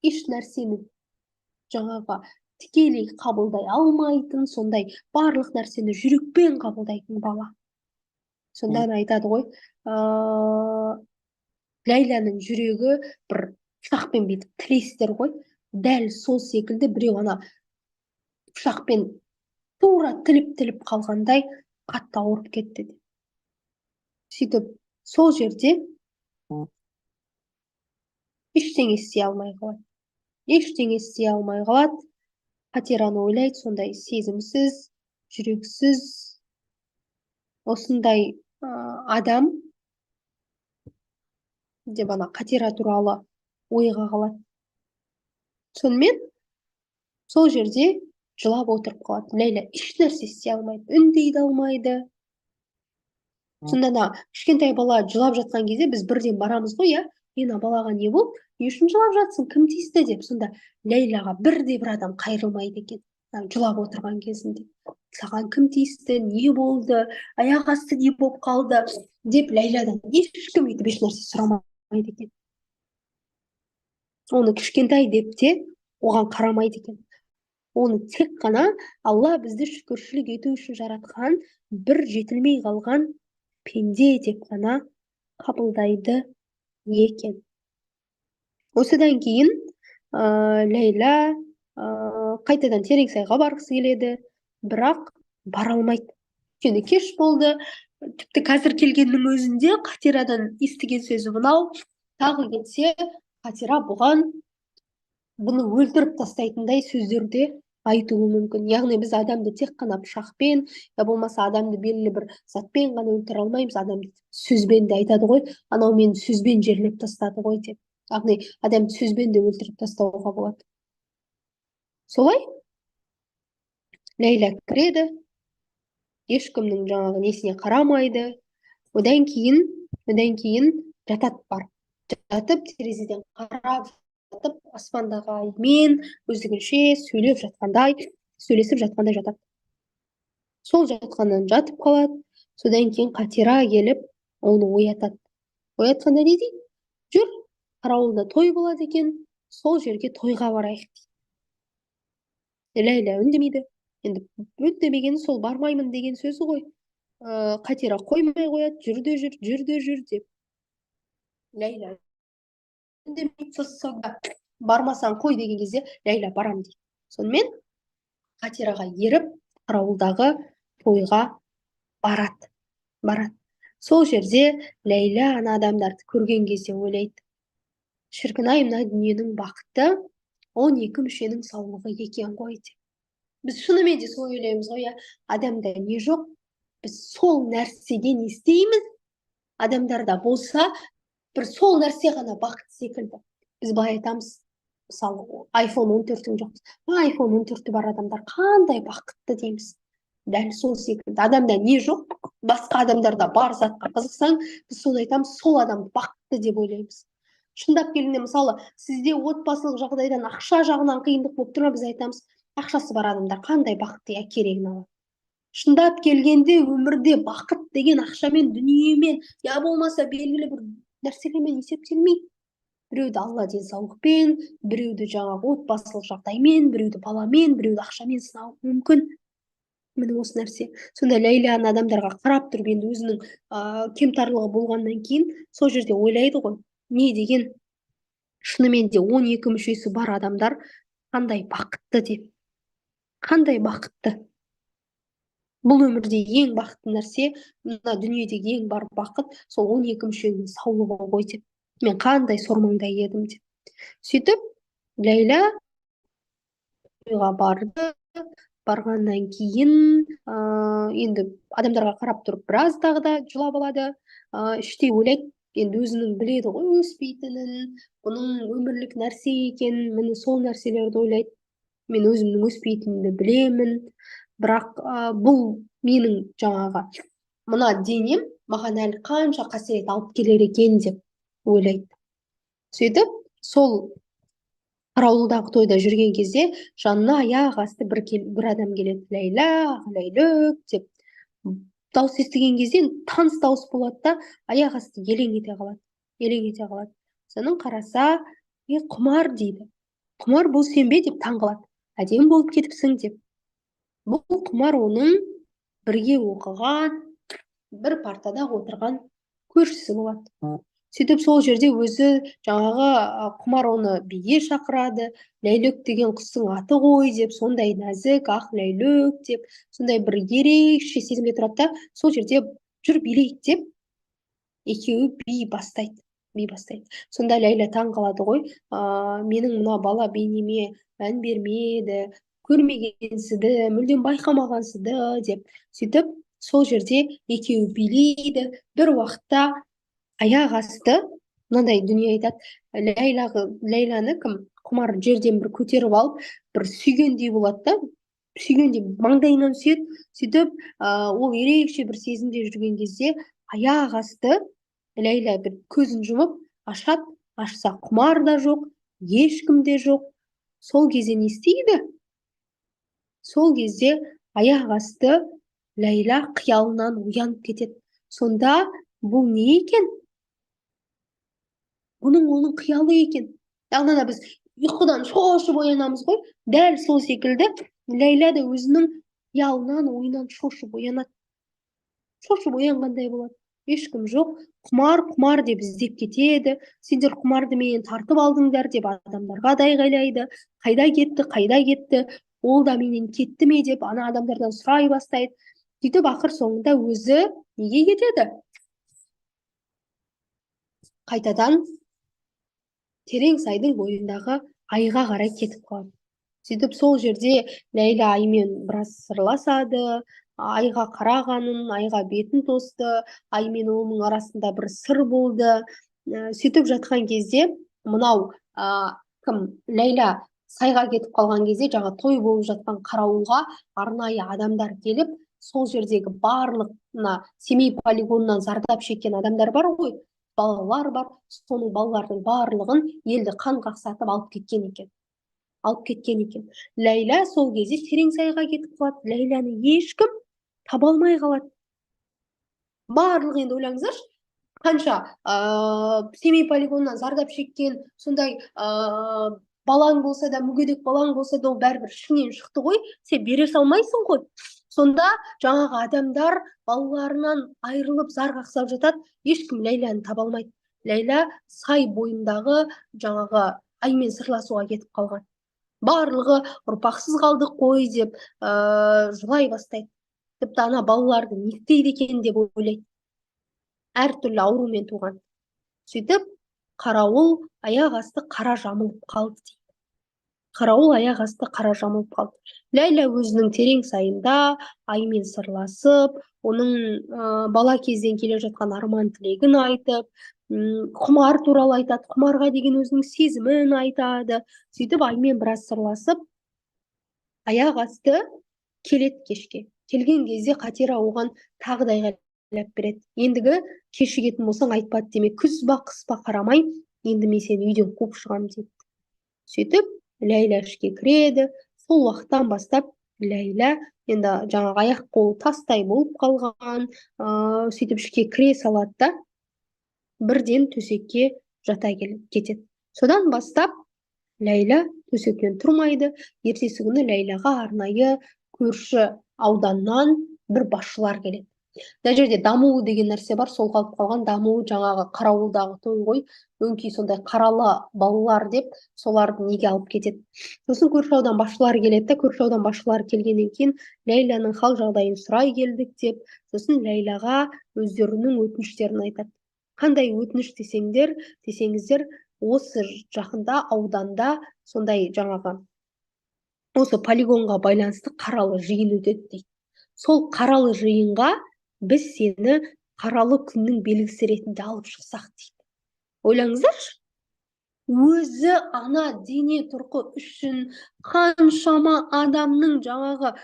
еш нәрсені жаңағы тікелей қабылдай алмайтын, сондай барлық нәрсені жүрекпен қабылдайтын бала. Сонда ана айтады ғой, Ләйләнің жүрегі бір пышақпен бүйтіп тілесіздер ғой, дәл сол секілді біреу ана пышақпен тура тіліп-тіліп қалғандай қатты ауырып кетті деп. Сөйтіп сол жерде ештеңе істей алмай қалады, ештеңе істей алмай қалады. Қатираны ойлайды, сондай сезімсіз, жүрексіз осындай адам деп, ана Қатира туралы ойға қалады. Сонымен сол жерде жылап отырып қалады. Ләйлә ешнәрсе істей алмайды, үндей де алмайды. Сонда ана кішкентай бала жылап жатқан кезде біз бірден барамыз ғой, иә: «Е, мына балаға не болды, не үшін жылап жатсың, кім тиісті?» — деп. Сонда Ләйләға бірде бір адам қайырылмайды екен жылап отырған кезінде. «Саған кім тиісті, не болды, аяқ асты не болып қалды?» — деп Ләйләдан ешкім өйтіп ешнәрсе сұрамайды екен. Оны кішкентай деп те оған қарамайды екен. Оны тек қана Алла бізді шүкіршілік ету үшін жаратқан бір жетілмей қалған пенде деп қана қабылдайды екен. Осыдан кейін Ләйлә қайтадан терең сайға барғысы келеді, бірақ бара алмайды, өйткені кеш болды. Тіпті қазір келгеннің өзінде Қатирадан естіген сөзі мынау: тағы кетсе, Қатира бұған бұны өлтіріп тастайтындай сөздерді айтуы мүмкін. Яғни біз адамды тек қана пышақпен я болмаса адамды белгілі бір затпен ғана өлтіре алмаймыз, адамды сөзбен де. Айтады ғой, анау мені сөзбен жерлеп тастады ғой деп. Яғни адамды сөзбен де өлтіріп тастауға болады. Солай Ләйлә кіреді, ешкімнің жаңағы несіне қарамайды. Одан кейін жатады. Барып жатып, терезеден қарап жатып, аспандағы аймен өздігінше сөйлеп жатқандай, сөйлесіп жатқандай жатады. Сол жатқаннан жатып қалады. Содан кейін Қатира келіп оны оятады. Оятқанда не дейді? «Жүр, қарауылда той болады екен, сол жерге тойға барайық», — дейді. Ләйлә үндемейді. Енді үндемегені сол бармаймын деген сөзі ғой. Қатира қоймай қояды: «Жүр де жүр, жүр де жүр», — деп. Ләйлә үндемейді. Сосын «Бармасаң қой» деген кезде Ләйлә «Барам» дейді. Сонымен Қатираға еріп, қарауылдағы тойға барады, барады. Сол жерде Ләйлә ана адамдарды көрген кезде ойлайды: «Шіркін ай, мына дүниенің бақыты 12 мүшенің саулығы екен ғой деп. Біз шынымен де солай ойлаймыз ғой, иә, адамда не жоқ, біз сол нәрсеге не істейміз? Адамдарда болса, бір сол нәрсе ғана бақыт секілді. Біз былай айтамыз, мысалы, iPhone 14-ің жоқ, iPhone 14-і бар адамдар қандай бақытты дейміз. Дәл сол секілді адамда не жоқ, басқа адамдарда бар затқа қызықсаң, біз соны айтамыз, сол адам бақытты деп ойлаймыз. Шындап келгенде, мысалы, сізде отбасылық жағдайдан, ақша жағынан қиындық болып тұр ма, біз айтамыз, ақшасы бар адамдар қандай бақытты, иә, керегін алады. Шындап келгенде, өмірде бақыт деген ақшамен, дүниемен, я болмаса белгілі бір нәрселермен есептелмейді. Біреуді Алла денсаулықпен, біреуді жаңағы отбасылық жағдаймен, біреуді баламен, біреуді ақшамен сынауы мүмкін. Міне, осы нәрсе. Сонда Ләйләні адамдарға қарап тұрып, енді өзінің кемтарлығы болғаннан кейін сол жерде ойлайды ғой, не деген шынымен де 12 мүшесі бар адамдар қандай бақытты деп, қандай бақытты. Бұл өмірде ең бақытты нәрсе, мына дүниедегі ең бар бақыт сол 12 мүшенің саулығы ғой деп, мен қандай сормаңдай едім деп. Сөйтіп Ләйлә тойға барды. Барғаннан кейін енді адамдарға қарап тұрып біраз тағы да жылап алады. Іштей ойлайды, енді өзінің біледі ғой өспейтінін, бұның өмірлік нәрсе екенін. Міне, сол нәрселерді ойлайды: мен өзімнің өспейтінімді білемін, бірақ бұл менің жаңағы мына денем маған әлі қанша қасірет алып келер екен деп ойлайды. Сөйтіп сол қарауылдағы тойда жүрген кезде жанына аяқ асты бір адам келеді. «Ләйлә, Ләйлөк» деп дауыс естіген кезде, таныс дауыс болады да, аяқ асты елең ете қалады, елең ете қалады. Соның қараса, «Е, Құмар!» дейді. «Құмар, бұл сен бе?» деп таң қалады. «Әдемі болып кетіпсің» деп. Бұл Құмар оның бірге оқыған, бір партада отырған көршісі болады. Сөйтіп сол жерде өзі жаңағы Құмар оны биге шақырады. «Ләйлек деген құстың аты ғой» деп, сондай нәзік ақ ләйлек деп, сондай бір ерекше сезімде тұрады да, сол жерде «Жүр, билейік» деп, екеуі би бастайды, би бастайды. Сонда Ләйлә таң қалады ғой, менің мына бала бейнеме мән бермеді, көрмегенсіді, мүлдем байқамағансыды деп. Сөйтіп сол жерде екеуі билейді. Бір уақытта аяқ асты мынандай дүние айтады: Ләйлә, Ләйләні кім, Құмар жерден бір көтеріп алып, бір сүйгендей болады да, сүйгендей маңдайынан сүйеді. Сөйтіп ол ерекше бір сезімде жүрген кезде аяқ асты Ләйлә бір көзін жұмып ашады. Ашса, Құмар да жоқ, ешкім де жоқ. Сол кезде не істейді? Сол кезде аяқ асты Ләйлә қиялынан оянып кетеді. Сонда бұл не екен? Бұның оның қиялы екен. Яғни ана біз ұйқыдан шошып оянамыз ғой, дәл сол секілді Ләйлә де өзінің қиялынан, ойынан шошып оянады, шошып оянғандай болады. Ешкім жоқ. «Құмар, Құмар!» деп іздеп кетеді. «Сендер Құмарды менен тартып алдыңдар!» деп адамдарға да айғайлайды. «Қайда кетті, қайда кетті? Ол да менен кетті ме?» деп ана адамдардан сұрай бастайды. Сөйтіп ақыр соңында өзі неге кетеді? Қайтадан терең сайдың бойындағы айға қарай кетіп қалады. Сөйтіп сол жерде Ләйлә аймен біраз сырласады. Айға қарағанын, айға бетін тосты, ай мен оның арасында бір сыр болды. Сөйтіп жатқан кезде мынау кім, Ләйлә сайға кетіп қалған кезде жаңа той болып жатқан қарауылға арнайы адамдар келіп, сол жердегі барлық мына Семей полигонынан зардап шеккен адамдар бар ғой, балалар бар, соның балалардың барлығын елді қан қақсатып алып кеткен екен, алып кеткен екен. Ләйлә сол кезде терең сайға кетіп қалады. Ләйләні ешкім таба алмай қалады. Барлығы, енді ойлаңыздаршы, қанша Семей полигонынан зардап шеккен сондай балаң болса да, мүгедек балаң болса да, ол бәрібір ішіңнен шықты ғой, сен бере салмайсың ғой. Сонда жаңағы адамдар балаларынан айырылып, зар қақсап жатады. Ешкім Ләйләні таба алмайды. Ләйлә сай бойындағы жаңағы аймен сырласуға кетіп қалған. Барлығы «ұрпақсыз қалдық қой» деп жылай бастайды. Тіпті ана балаларды не істейді екен деп ойлайды, әртүрлі аурумен туған. Сөйтіп қарауыл аяқ асты қара жамылып қалды дейді. Қарауыл аяқ асты қара жамылып қалды. Ләйлә өзінің терең сайында Аймен сырласып, оның бала кезден келе жатқан арман тілегін айтып, Құмар туралы айтады, Құмарға деген өзінің сезімін айтады. Сөйтіп Аймен біраз сырласып, аяқ асты келеді кешке. Келген кезде Қатира оған тағы да айғайлап береді. Ендігі кешігетін болсаң айтпады деме, күз ба қыс па қарамай, енді мен сені үйден қуып шығамын дейді. Сөйтіп Ләйлә ішке кіреді. Сол уақыттан бастап Ләйлә енді жаңағы аяқ қолы тастай болып қалған, сөйтіп ішке кіре салады да, бірден төсекке жата кетеді. Содан бастап Ләйлә төсектен тұрмайды. Ертесі күні Ләйләға арнайы көрші ауданнан бір басшылар келеді. Мына жерде дамуы деген нәрсе бар, сол қалып қалған дамуы жаңағы қарауылдағы той ғой, өңкей сондай қаралы балалар деп соларды неге алып кетеді. Сосын көрші аудан басшылары келеді да, көрші аудан басшылары келгеннен кейін Ләйләнің хал жағдайын сұрай келдік деп, сосын Ләйләға өздерінің өтініштерін айтады. Қандай өтініш десеңіздер, осы жақында ауданда сондай жаңағы осы полигонға байланысты қаралы жиын өтеді дейді. Сол қаралы жиынға біз сені қаралы күннің белгісі ретінде алып шықсақ дейді. Ойлаңыздаршы, өзі ана дене тұрқы үшін қаншама адамның жаңағы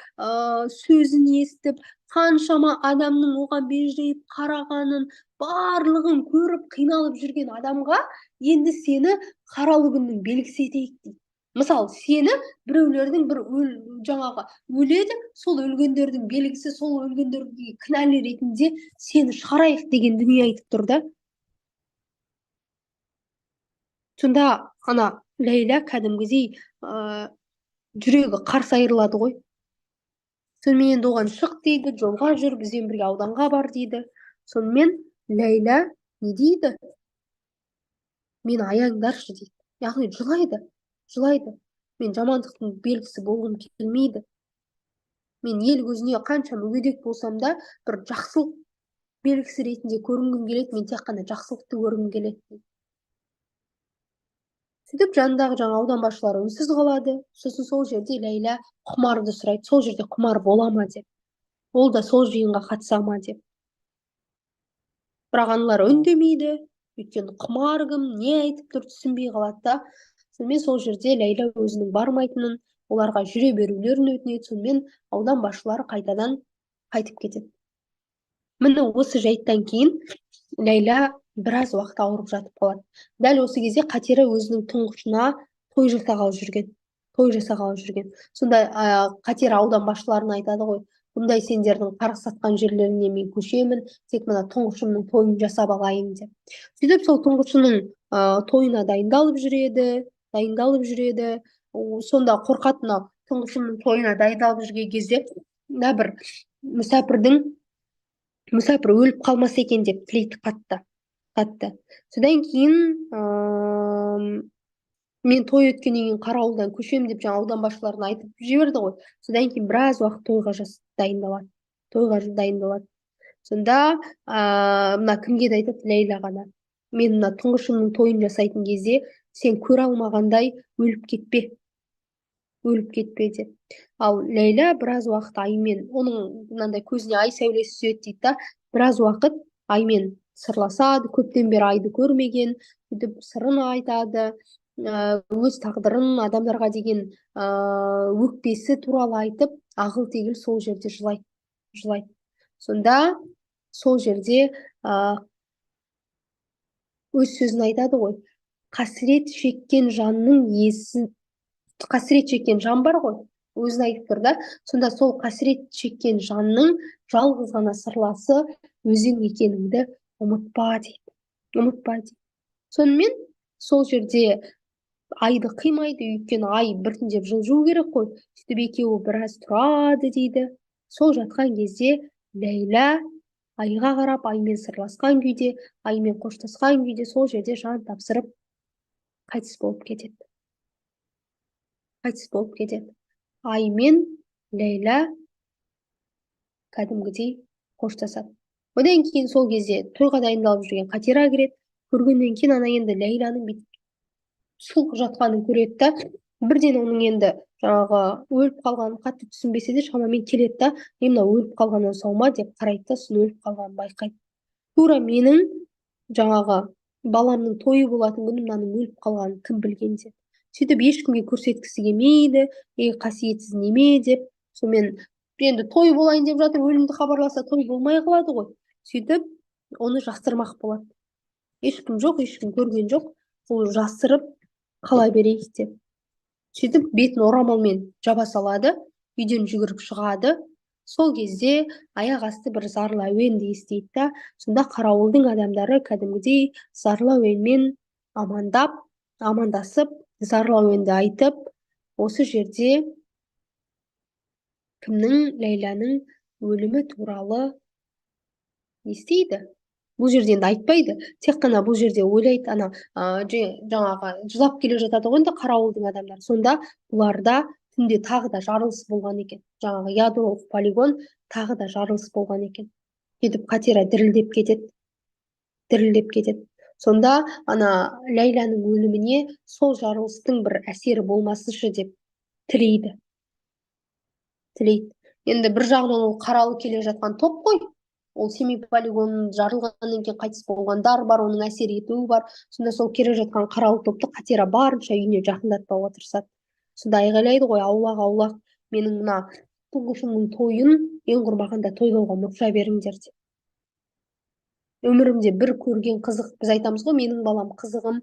сөзін естіп, қаншама адамның оған безжиіп қарағанын барлығын көріп қиналып жүрген адамға енді сені қаралы күннің белгісі етейік дейді. Мысалы, сені біреулердің бір жаңағы өледі, сол өлгендердің белгісі, сол өлгендерге кінәлі ретінде сені шығарайық деген дүние айтып тұр да. Сонда ана Ләйлә кәдімгідей жүрегі қарс айырылады ғой. Сонымен енді оған шық дейді, жолға жүр, бізбен бірге ауданға бар дейді. Сонымен Ләйлә не дейді? Мені аяңдаршы дейді. Яғни жылайды, жылайды. Мен жамандықтың белгісі болғым келмейді. Мен ел көзіне қанша мүгедек болсам да бір жақсылық белгісі ретінде көрінгім келеді, мен тек қана жақсылықты көргім келеді дейді. Сөйтіп жанындағы жаңа аудан басшылары үнсіз қалады. Сосын сол жерде Ләйлә Құмарды сұрайды, сол жерде Құмар бола ма деп. Ол да сол жиынға қатыса ма деп. Бірақ аналар үндемейді, өйткені Құмар кім, не айтып тұр түсінбей қалады да. Сонымен сол жерде Ләйлә өзінің бармайтынын, оларға жүре берулерін өтінеді. Сонымен аудан басшылары қайтадан қайтып кетеді. Міне осы жайттан кейін Ләйлә біраз уақыт ауырып жатып қалады. Дәл осы кезде Қатира өзінің тұңғышына той жасағалы жүрген. Той жасағалы жүрген. Сонда Қатира аудан басшыларына айтады ғой, бұндай сендердің қарғыс атқан жерлеріне мен көшемін, тек мына тұңғышымның тойын жасап алайын деп. Сөйтіп сол тұңғышының тойына дайындалып жүреді, дайындалып жүреді. Сонда қорқады, мынау тұңғышымның тойына дайындалып жүрген кезде мына бір мүсәпір өліп қалмаса екен деп тілейді қатты. Қатты. Содан кейін мен той өткеннен кейін қарауылдан көшемін деп жаңа аудан басшыларына айтып жіберді ғой. Содан кейін біраз уақыт тойға дайындалады. Тойға дайындалады. Сонда мына кімге де айтады, Ләйлә ғана. Мен мына тұңғышымның тойын жасайтын кезде сен көре алмағандай өліп кетпе. Өліп кетпе деп. Ал Ләйлә біраз уақыт Аймен, оның мынандай көзіне ай сәулесі түседі дейді да, біраз уақыт Аймен сырласады, көптен бері Айды көрмеген, сөйтіп сырын айтады, өз тағдырын, адамдарға деген өкпесі туралы айтып, ағыл-тегіл сол жерде жылайды, жылайды. Сонда сол жерде өз сөзін айтады ғой, қасірет шеккен жанның иесін, қасірет шеккен жан бар ғой, өзін айтып тұр да. Сонда сол қасірет шеккен жанның жалғыз ғана сырласы өзің екеніңді ұмытпа дейді, ұмытпа дейді. Сонымен сол жерде Айды қимайды, өйткені Ай біртіндеп жылжу керек қой. Сөйтіп екеуі біраз тұрады дейді. Сол жатқан кезде Ләйлә Айға қарап, Аймен сырласқан күйде, Аймен қоштасқан күйде сол жерде жан тапсырып қайтыс болып кетеді. Қайтыс болып кетеді. Ай мен Ләйлә кәдімгідей қоштасады. Одан кейін сол кезде тойға дайындалып жүрген Қатира кіреді. Көргеннен кейін ана енді Ләйләнің бүйтіп сұлқ жатқанын көреді да, Бірден оның енді жаңағы өліп қалғанын қатты түсінбесе де, шамамен келеді да, е, мынау өліп қалғаннан сау ма деп қарайды да, сосын өліп қалғанын байқайды. Тура менің жаңағы баламның тойы болатын күні мынаның өліп қалғанын кім білген деп. Сөйтіп ешкімге көрсеткісі келмейді, ей, қасиетсіз неме деп. Сонымен енді той болайын деп жатыр, өлімді хабарласа, той болмай қалады ғой. Сөйтіп оны жасырмақ болады. Ешкім жоқ, ешкім көрген жоқ, ол жасырып қала берейік деп. Сөйтіп бетін орамалмен жаба салады, үйден жүгіріп шығады. Сол кезде аяқ асты бір зарлы әуенді естиді да, сонда қарауылдың адамдары кәдімгідей зарлы әуенмен амандап, амандасып, зарлы әуенді айтып, осы жерде кімнің, Ләйләнің өлімі туралы не істейді? Бұл жерде енді айтпайды, тек қана бұл жерде ойлайды, ана жаңағы жылап келе жатады ғой енді қарауылдың адамдары. Сонда бұларда түнде тағы да жарылыс болған екен, жаңағы ядролық полигон, тағы да жарылыс болған екен. Сөйтіп Қатира дірілдеп кетеді, дірілдеп кетеді. Сонда ана Ләйләнің өліміне сол жарылыстың бір әсері болмасыншы деп тілейді, тілейді. Енді бір жағынан ол қаралы келе жатқан топ қой, ол Семей полигонын жарылғаннан кейін қайтыс болғандар бар, оның әсер етуі бар. Сонда сол келе жатқан қаралы топты Қатира барынша үйіне жақындатпауға тырысады. Сонда айғайлайды ғой: «Аулақ, аулақ, менің мына тұңғышымның тойын ең құрмағанда тойлауға мұрша беріңдер», — деп. Өмірімде бір көрген қызық, біз айтамыз ғой, менің балам қызығым,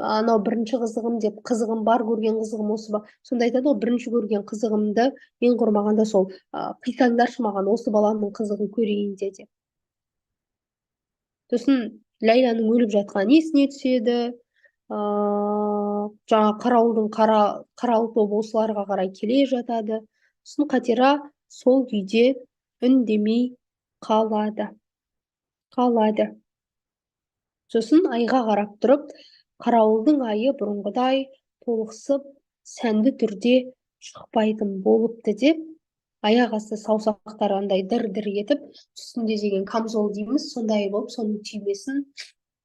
анау бірінші қызығым деп, қызығым бар, көрген қызығым осы ба? Сонда айтады ғой: «Бірінші көрген қызығымды ең құрмағанда сол қисаңдаршы маған, осы баламның қызығын көрейін де», — деп. Сосын Ләйләнің өліп жатқаны есіне түседі. Жаңа қарауылдың қарауыл тобы осыларға қарай келе жатады. Сосын Қатира сол күйде үндемей қалады, қалады. Сосын айға қарап тұрып, қарауылдың айы бұрынғыдай толықсып, сәнді түрде шықпайтын болыпты деп, аяқ асты саусақтары андай дір дір етіп, үстінде деген камзол дейміз, сондай болып, соның түймесін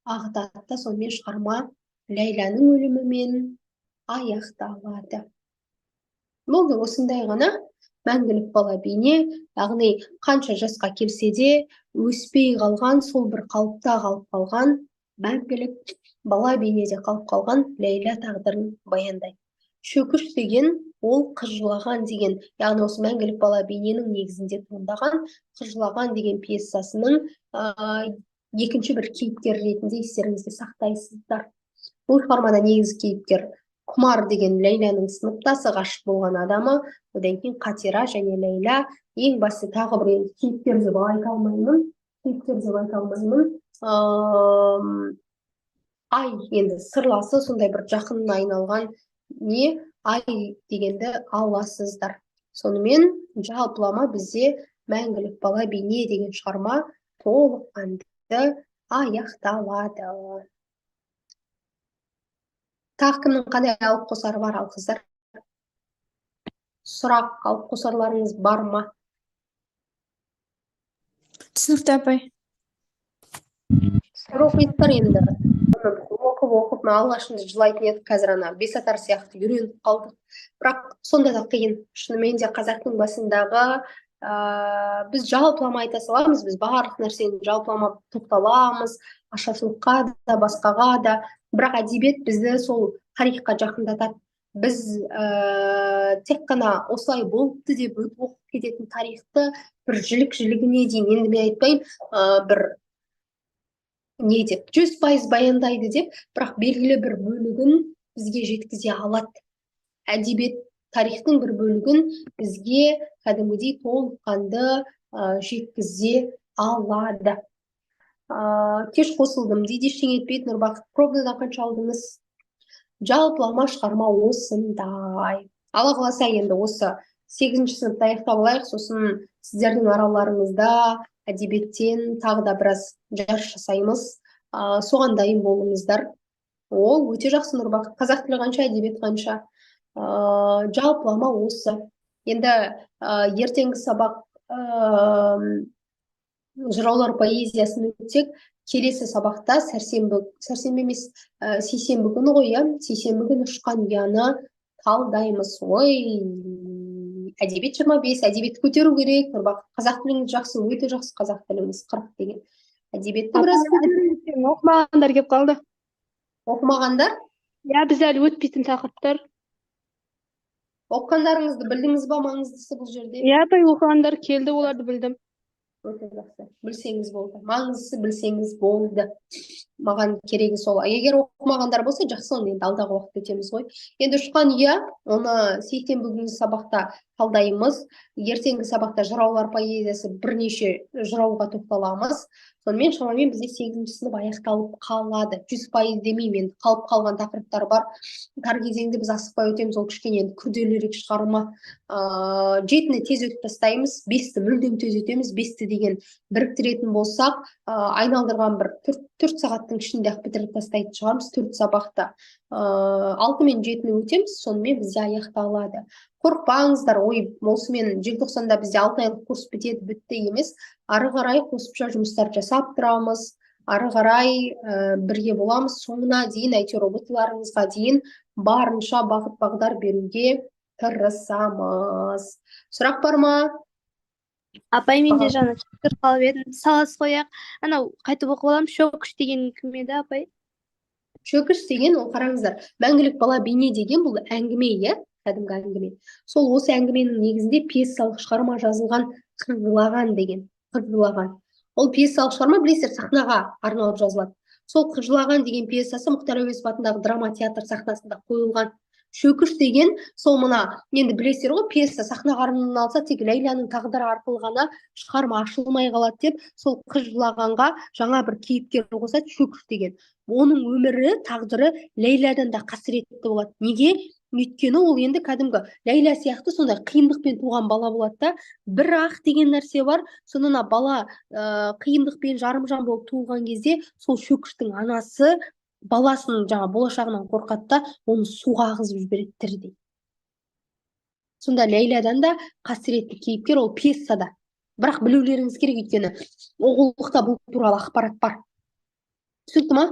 ағытады да, сонымен шығарма Ләйләнің өлімімен аяқталады. Болды, осындай ғана мәңгілік бала бейне, яғни қанша жасқа келсе де өспей қалған, сол бір қалыпта қалып қалған, мәңгілік бала бейнеде қалып қалған Ләйлә тағдырын баяндайды. «Шөкіш» деген ол «Қыз жылаған» деген, яғни осы мәңгілік бала бейненің негізінде туындаған «Қыз жылаған» деген пьесасының екінші бір кейіпкері ретінде естеріңізде сақтайсыздар. Бұл шығармада негізгі кейіпкер Құмар деген Ләйләнің сыныптасы, ғашық болған адамы, одан кейін Қатира және Ләйлә. Ең басты тағы бір енді кейіпкер деп айта алмаймын, кейіпкер деп айта алмаймын. Ай енді сырласы, сондай бір жақынына айналған не, ай дегенді аласыздар. Сонымен жалпылама бізде «Мәңгілік бала бейне» деген шығарма толыққанды аяқталады. Тағы кімнің қандай алып қосары бар? Ал қыздар, сұрақ, алып қосарларыңыз бар ма? Түсінікті, апай. Сіздер оқисыздар енді. Оны оқып оқып, мына алғашында жылайтын едік, қазір ана бесатар сияқты үйреніп қалдық. Бірақ сонда да қиын шынымен де. Қазақтың басындағы біз жалпылама айта саламыз, біз барлық нәрсені жалпылама тоқталамыз, ашаршылыққа да, басқаға да, бірақ әдебиет бізді сол тарихқа жақындатады. Біз тек қана осылай болыпты деп өтіп оқып кететін тарихты бір жілік жілігіне дейін, енді мен айтпаймын бір не деп 100% баяндайды деп, бірақ белгілі бір бөлігін бізге жеткізе алады. Әдебиет тарихтың бір бөлігін бізге кәдімгідей толыққанды жеткізе алады. Кеш қосылдым дейді, ештеңе етпейді. Нұрбақыт, пробныйдан қанша алдыңыз? Жалпылама шығарма осындай. Алла қаласа, енді осы сегізінші сыныпты аяқтап алайық, сосын сіздердің араларыңызда әдебиеттен тағы да біраз жарыс жасаймыз, соған дайын болыңыздар. Ол өте жақсы, Нұрбақыт. Қазақ тілі қанша, әдебиет қанша? Жалпылама осы. Енді ертеңгі сабақ жыраулар поэзиясын өтсек, келесі сабақта сәрсенбі, сәрсенбі емес, сейсенбі күні ғой, иә, сейсенбі күні «Ұшқан ұяны» Талдаймыз. Ой, әдебиет 25, әдебиетті көтеру керек. Нұрбақыт, қазақ тіліңіз жақсы, өте жақсы қазақ тіліңіз 40 деген. Әдебиетті біраз көтеру. Оқымағандар келіп қалды. Оқымағандар? Иә, біз әлі өтпейтін тақырыптар. Оқығандарыңызды білдіңіз ба, маңыздысы бұл жерде? Иә, апай, оқығандар келді, оларды білдім. Өте жақсы. Білсеңіз болды. Маңыздысы білсеңіз болды. Маған керегі сол. Егер оқымағандар болса, жақсы, оны енді алдағы уақытта өтеміз ғой. Енді ұшқан ұя, оны сейсенбі күнгі сабақта талдаймыз. Ертеңгі сабақта жыраулар поэзиясы, бірнеше жырауға тоқталамыз. Сонымен шамамен бізде 8-ші сынып аяқталып қалады. 100% демеймін, енді қалып қалған тақырыптар бар. Тар кезеңді біз асықпай өтеміз, ол кішкене енді күрделірек шығарма. 7-ні тез өтіп тастаймыз, 5-ті мүлдем тез өтеміз. 5-ті деген біріктіретін болсақ, айналдырған бір 4 сағаттың ішінде ақ бітіріп тастайтын шығармыз, 4 сабақта. 6 мен 7-ні өтеміз, сонымен бізде аяқталады. Қорықпаңыздар, ой, осымен желтоқсанда бізде 6 айлық курс бітеді, бітті емес. Ары қарай қосымша жұмыстар жасап тұрамыз, ары қарай бірге боламыз. Соңына дейін, әйтеуір ұбт-ларыңызға дейін барынша бағыт бағдар беруге тырысамыз. Сұрақ бар ма? Апай, менде жаңа тұр қалып едім, саласыз ғой, ақ. Анау қайтып оқып аламын, Шөкіш деген кім еді, апай? Шөкіш деген ол, қараңыздар, мәңгілік бала бейне деген бұл әңгіме, иә, кәдімгі әңгіме. Сол осы әңгіменің негізінде пьесалық шығарма жазылған, Қыз деген, Қыз. Ол пьесалық шығарма, білесіздер, сахнаға арналып жазылады. Сол Қыз деген пьесасы Мұхтар Әуезов атындағы драма театр сахнасында қойылған. Шөкіш деген сол мына, енді білесіздер ғой, пьеса сахнаға арналса, тек Ләйләнің тағдыры арқылы ғана шығарма ашылмай қалады деп, сол Қыз жылағанға жаңа бір кейіпкер қосады, Шөкіш деген. Оның өмірі, тағдыры Ләйләдан да қасіретті болады. Неге? Өйткені ол енді кәдімгі Ләйлә сияқты сондай қиындықпен туған бала болады да, бірақ деген нәрсе бар. Сонан бала қиындықпен жарымжан болып туылған кезде сол Шөкіштің анасы баласының жаңа болашағынан қорқады да, оны суға ағызып жібереді тірідей. Сонда Ләйләдан да қасіретті кейіпкер ол пьесада. Бірақ білулеріңіз керек, өйткені оқулықта бұл туралы ақпарат бар. Түсінікті ма?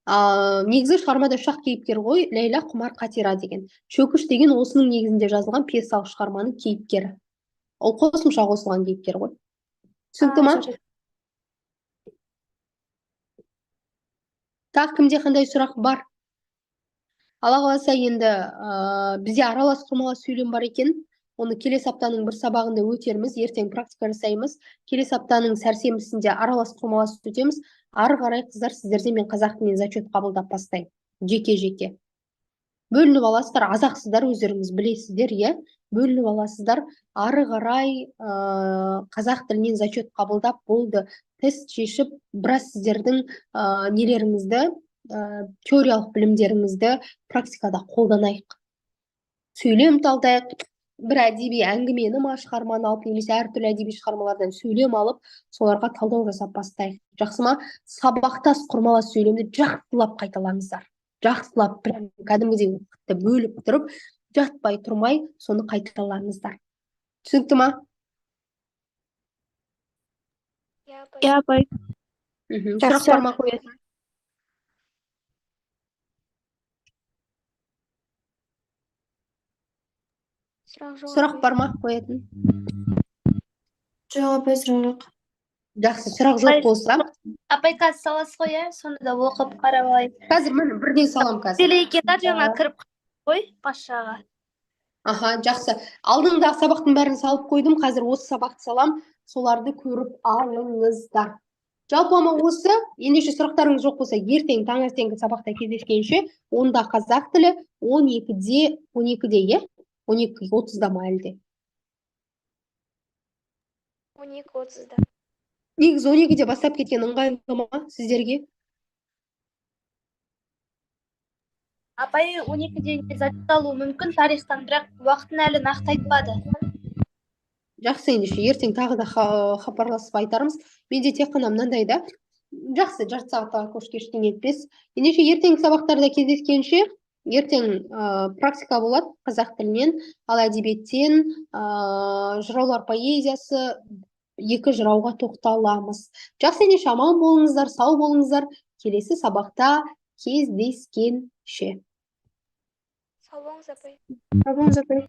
Негізгі шығармада үш ақ кейіпкер ғой, Ләйлә, Құмар, Қатира деген. Шөкіш деген осының негізінде жазылған пьесалық шығарманың кейіпкері. Ол қосымша қосылған кейіпкер ғой. Түсінікті ма? Тағы кімде қандай сұрақ бар? Алла қаласа енді бізде аралас құрмалас сөйлем бар екен. Оны келесі аптаның бір сабағында өтерміз, ертең практика жасаймыз. Келесі аптаның сәрсенбісінде аралас құрмалас өтеміз. Ары қарай, қыздар, сіздерде мен қазақ тілінен зачет қабылдап бастаймын. Жеке-жеке. Бөлініп аласыздар, азақсыздар, өздеріңіз білесіздер, иә? Бөлініп аласыздар. Ары қарай қазақ тілінен зачет қабылдап болды. Тест шешіп, біраз сіздердің нелеріңізді, теориялық білімдеріңізді практикада қолданайық. Сөйлем талдайық, бір әдеби әңгімені ма шығарманы алып, немесе әртүрлі әдеби шығармалардан сөйлем алып, соларға талдау жасап бастайық. Жақсы ма? Сабақтас құрмалас сөйлемді жақсылап қайталаңыздар. Жақсылап, прям кәдімгідей уақытты бөліп тұрып, жатпай тұрмай соны қайталаңыздар. Түсінікті ма? Иә, апай. Сұрақ бар ма қоятын? Сұрақ жоқ. Сұрақ бар ма қоятын? Жоқ, апай, сұрақ жоқ. Жақсы, сұрақ жоқ болса. Апай, қазір саласыз ғой, иә? Соны да оқып қарап алайын. Қазір міне бірден салам қазір. Теле жаңа кіріп қой пашаға. Аха, жақсы. Алдыңдағы сабақтың бәрін салып қойдым, қазір осы сабақты салам, соларды көріп алыңыздар. Жалпылама осы, ендеше сұрақтарыңыз жоқ болса, ертең таңертеңгі сабақта кездескенше, онда қазақ тілі 12-де, 12-де, иә? 12:30-да ма әлде? 12:30-да. Негізі 12-де бастап кеткен ыңғайлы ма сіздерге? Апай, 12-де зачет алуы мүмкін тарихтан, бірақ уақытын әлі нақты айтпады. Жақсы, ендеше ертең тағы да хабарласып айтармыз. Менде тек қана мынандай да. Жақсы, жарты сағаттағы курске ештеңе етпес. Ендеше ертеңгі сабақтарда кездескенше, ертең практика болады қазақ тілінен, ал әдебиеттен жыраулар поэзиясы, 2 жырауға тоқталамыз. Жақсы, ендеше аман болыңыздар, сау болыңыздар. Келесі сабақта кездескенше. Сау болыңыз, апай. Сау болыңыз, апай.